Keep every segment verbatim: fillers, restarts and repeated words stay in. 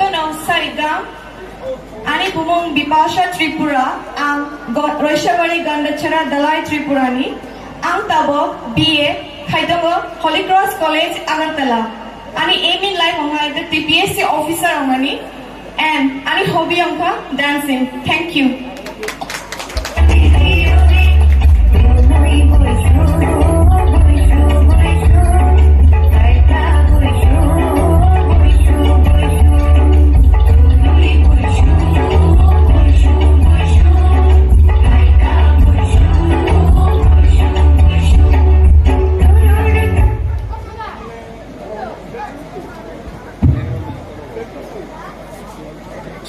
Jotono sarigam, ani bumung Bipasha Tripura, ang Go-, Roishabari Gandachara Dalai Tripurani, ang tabok B A khaitongo Holy Cross College Agartala. Ani aim in life wngkha the T P S C officer wngmani and ani hobby wngkha dancing. Thank you.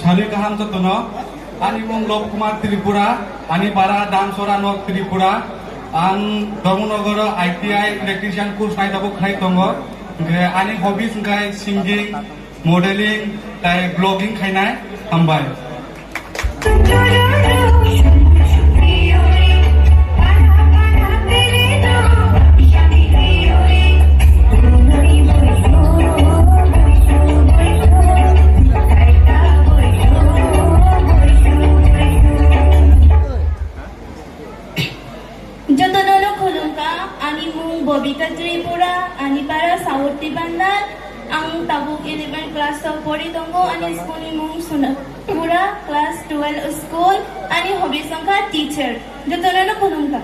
Sari kaham jotono, ani mung Lop Kumar Tripura, ani para Damsora North Tripura, ang Dharmanagar I T I electrician course nai tabuk khai tongo, hingke ani hobbies hingkai singing, modeling, tai vlogging khainai, hambai. Jotono no khulumkha, ani mung Bobita Tripura, ani para Saurti Bandar, ang tabuk eleven class o pori tongo, ani school ni mung Sunapura class twelve school, ani hobby wngkha teacher. Jotono no khulumkha.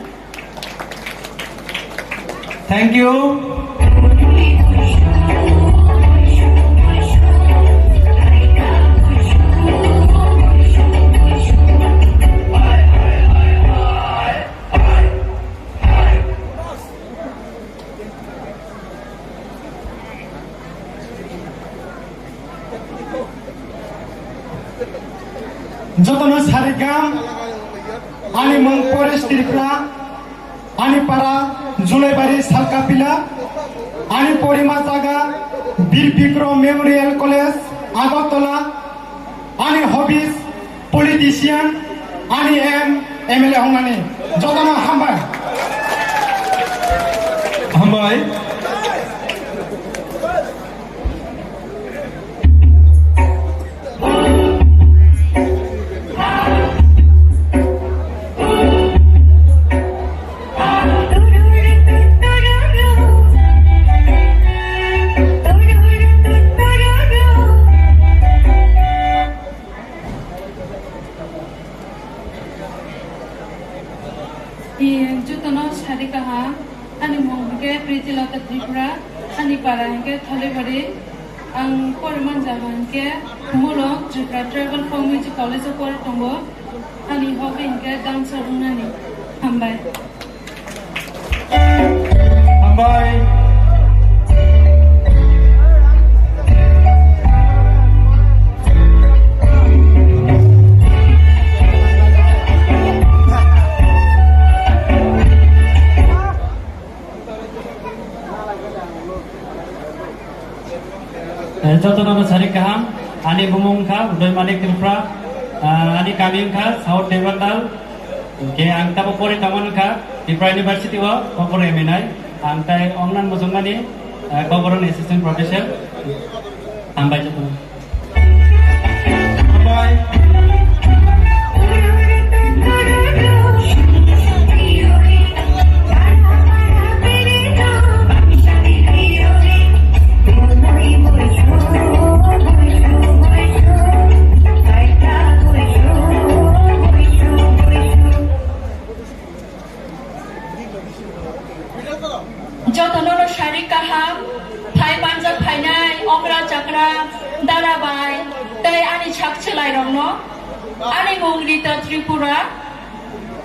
Thank you. Jotono sarigam, ani mung Paresh Tripura, ani para Julaibari Salkapila, ani porima jaga Bir Bikrom Memorial College, Agartala, ani hobbies, politician, ani aim, M L A wngnani. Jotono hambai. Hambai. Jotono sari kaham, ani mung hwnkhe Pritilata Tripura, ani para hwnkhe Tholibari, ang poriman jaga hwnkhe Mulong Tripura Tribal Folk Music College o pori tongo, ani hobby hwnkhe dancer wngnani. Hambai. Hambai. Eh, jotono no sari kaham, ani bumung kha Udoy Manik Tripura, ah, ani kami kha South Debandal, ke ang tabo pori tongmani kha Tripura University o, kokoro M A nai, ang tai ongnan mosongmani, eh, kokoro ni assistant professor, hambai jotono. Jotono no sari kaham, phai manjak phainai okra chakra, dara bai, tei ani sak chwlairokno. Ani mung Rita Tripura,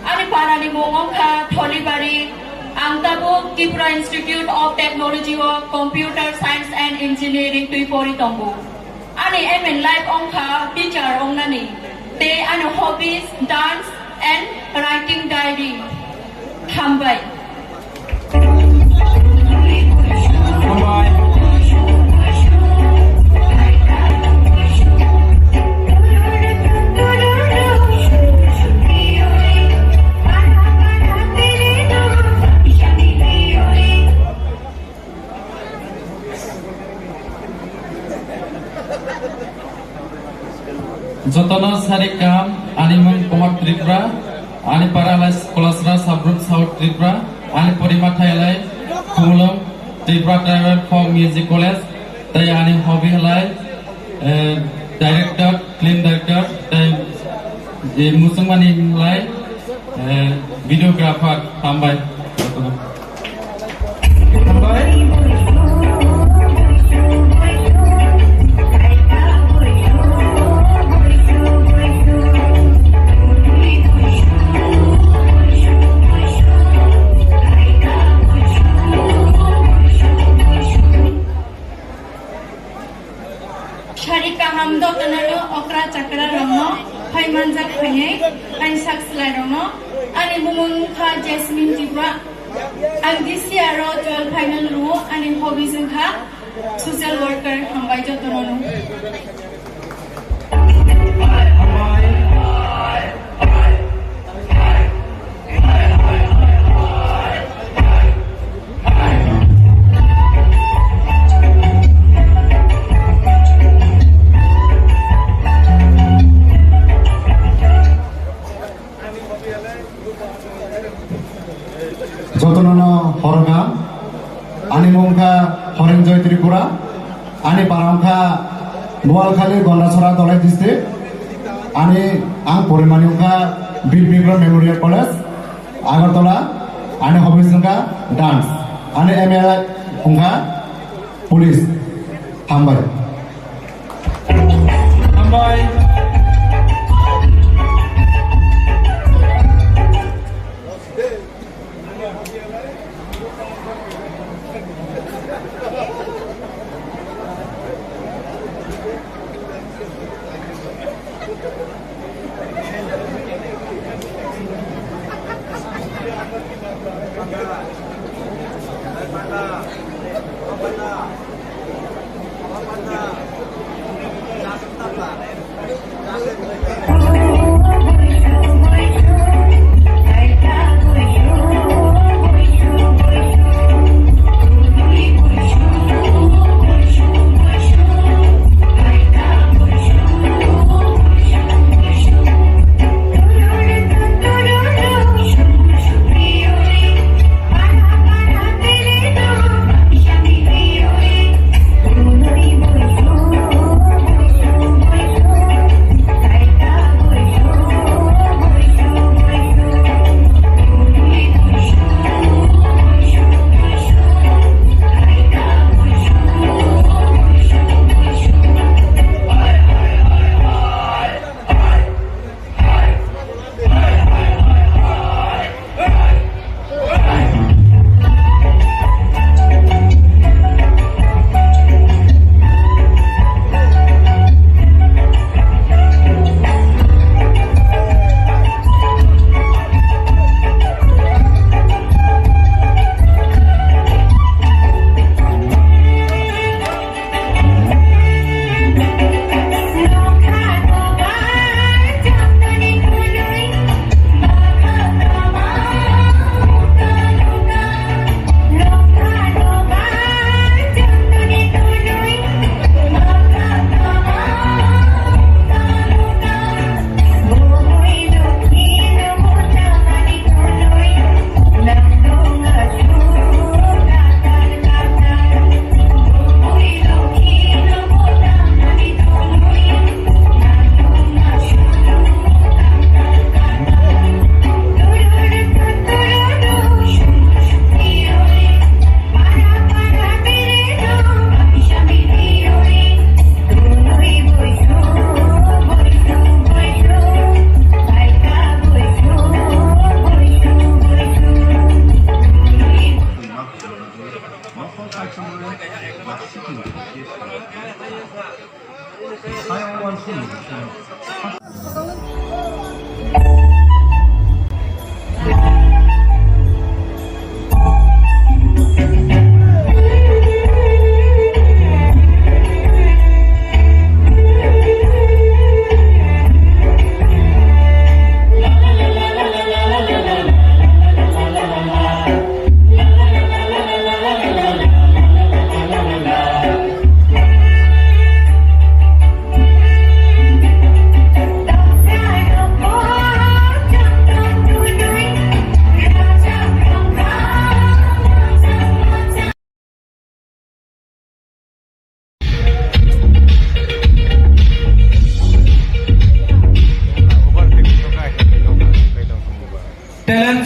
ani parani mung wngkha Tholibari, ang tabuk Tripura Institute of Technology o Computer Science and Engineering twi pori tongo. Ani aim in life wngkha teacher wngnani, tei ani hobbies dance and writing diary. Hambai. Hambai. Jotono sari kaham, ani mung Kumar Tripura, ani para lai Kolasra Subgroup South Tripura, ani porima thai lai Khumulwng Tripura Tribal Folk Music College, tei ani hobby lai, eh, director, film director, tei, eh, muchungmani lai, eh, videographer, hambai. Hambai. Sari kaham jotono no okra chakra rokno phai manjak phainai kainsak slai rokno ani bumung wngkha Jasmine Tripura. Ang D C R o twelve final rwo ani hobby wngkha social worker. Hambai jotono no. Jotono no horo kaham. Ani mung kha Horenjoy Tripura. Ani para wngkha Noalkhali, Gondasora, Dholai district. Ani ang porimani wngkha Bir Bikram Memorial College, Agartala. Ani hobbies wngkha dance. Ani aim wngkha police. Hambai. Hambai.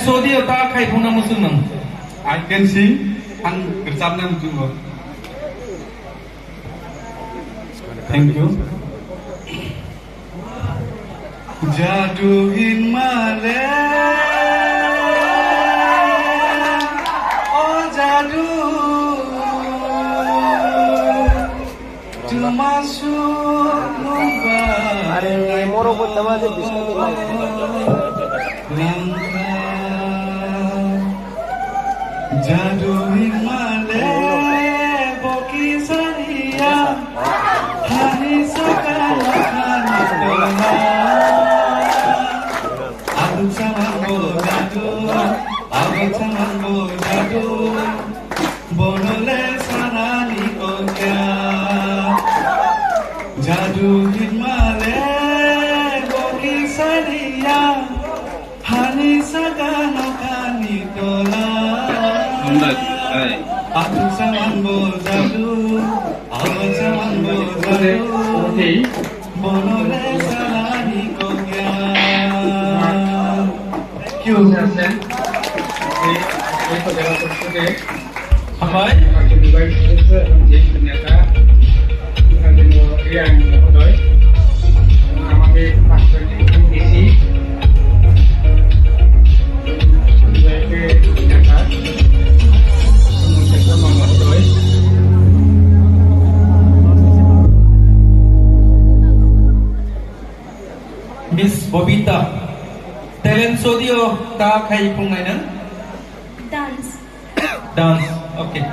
Sodio ta khai phungna muchung nang. I can sing, ang rwchapna muchungo. Thank you. Jadu hinmale, o jadu, chumasu nungba. Are, moro bo tama je biscuit ni. Jadu hinmale, boki sariya. Hani saka hani tola. Adu saman bo jadu, adu saman bo jadu. Bono le sanani kokya. Jadu hinmale boki saniya. Hani sagano kani tola. Hambai, hai. Aku saman bo jadu, awan saman bo jadu. Okay. Bono le salani kokya. Thank you. Okay. Okay. Hambai. Miss Bobita, talent show dio ta khai phungnai nang? Dance. Dance, okay.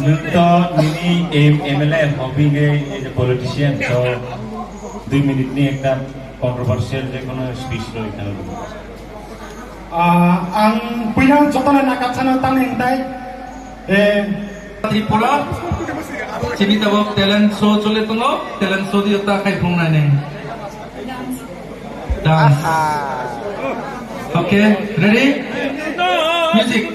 Nokto nini M-, M L A hobby hai as a politician, so dui minute ni ekta controversial je kono speech roi khana. Ah, ang puila jotono nakatsano tangni hingtai, eh, Tripura, chini tabok talent show chole tongo, talent show dio ta khai phungnai nai. Dance. Okay, ready? Music.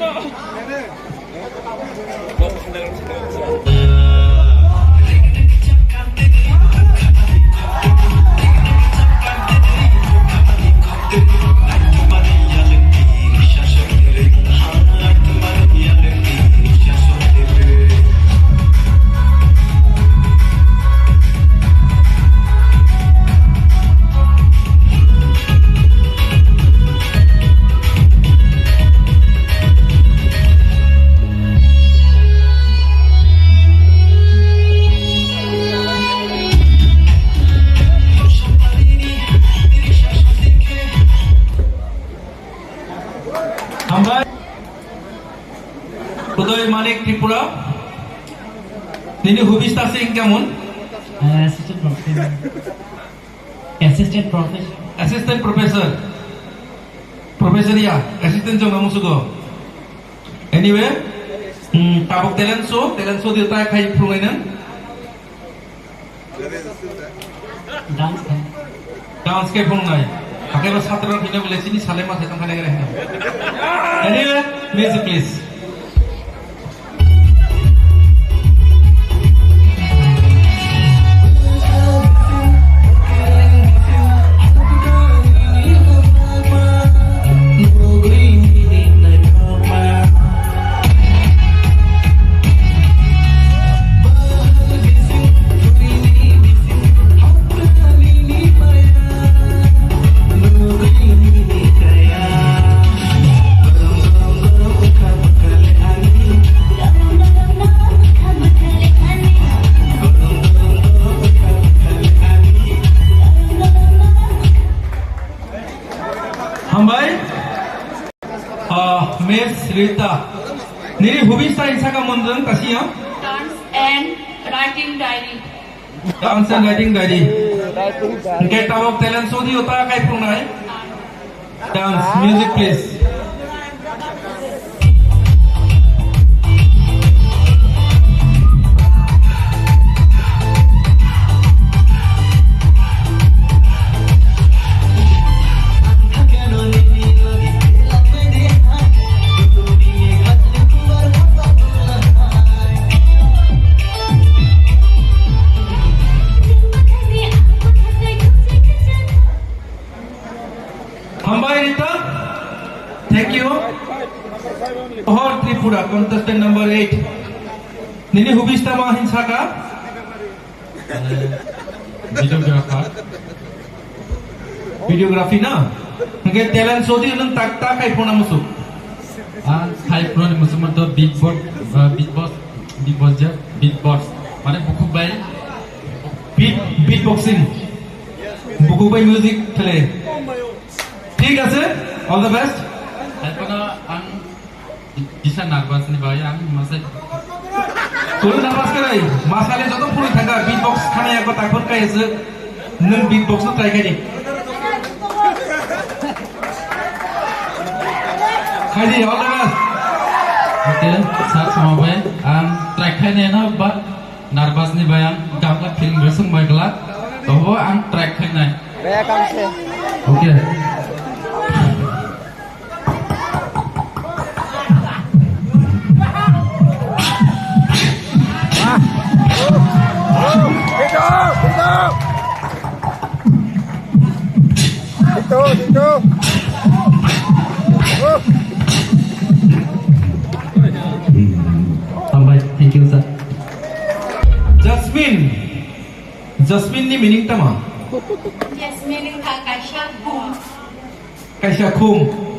Hambai. Udoy Manik Tripura. Nini hobbies ta se hingke mun? Uh, assistant professor. Assistant professor. Assistant professor. Professor ya, assistant jong namu sugo. Anyway, hmm, tabok talent show, talent show dia tai khai phungai nang. Dance khai. Dance khai phungnai. Hakai ba satra phina bole chini sale ma thai tong khane gare. Anyway, music please. Bai, ah, Miss Rita. Nini hobbies ta hinsa kha mwnrwng kasi ya? Dance and writing diary. Dance and writing diary. Hwnkhe tabok talent show di ota kai phungnai. Dance, music please. Hambai Rita, thank you. Ohor Tripura, contestant number eight. Nini hobbies tamo hinsa kha? Videographer. Videography na? Hwnkhe talent show di nwng tak tak khai phona musuk. Ang khai phone ni musuk manto beatbox, uh, beatbox, beatbox je, beatbox. Mane bukhuk bai. Beat, beatboxing. Bukhuk bai music khle. Thik ase? All the best. Hai phone ang Kisa nervous ni bai ang masai. Kunu nervous khe nai. Masale joto phunui thangkha beatbox khana yakgo takhor kai se. Nwng beatbox no try khaidi. Khaidi, all the best. Okay, sir, sama bai ang try khainai no, but nervous ni bai ang gamla film resung bai gla. Tobo ang try khainai. Baya kam se. Okay. Hambai, thank you, sir. Jasmine. Jasmine ni meaning tamo? Jasmine wngkha kaisa khum. Kaisa khum.